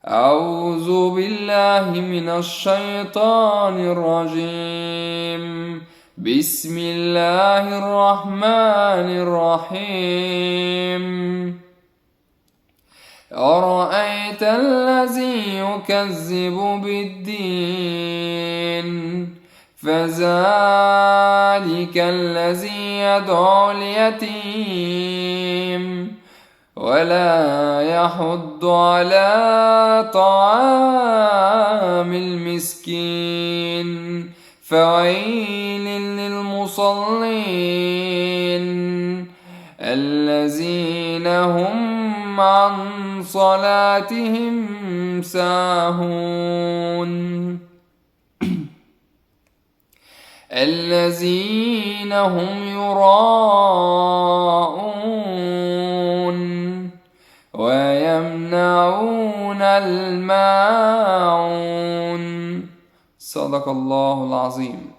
أعوذ بالله من الشيطان الرجيم. بسم الله الرحمن الرحيم. أرأيت الذي يكذب بالدين، فذلك الذي يدعو اليتيم ولا يحض على طعام المسكين. فويل للمصلين الذين هم عن صلاتهم ساهون، الذين هم يراءون ويمنعون الماعون. صدق الله العظيم.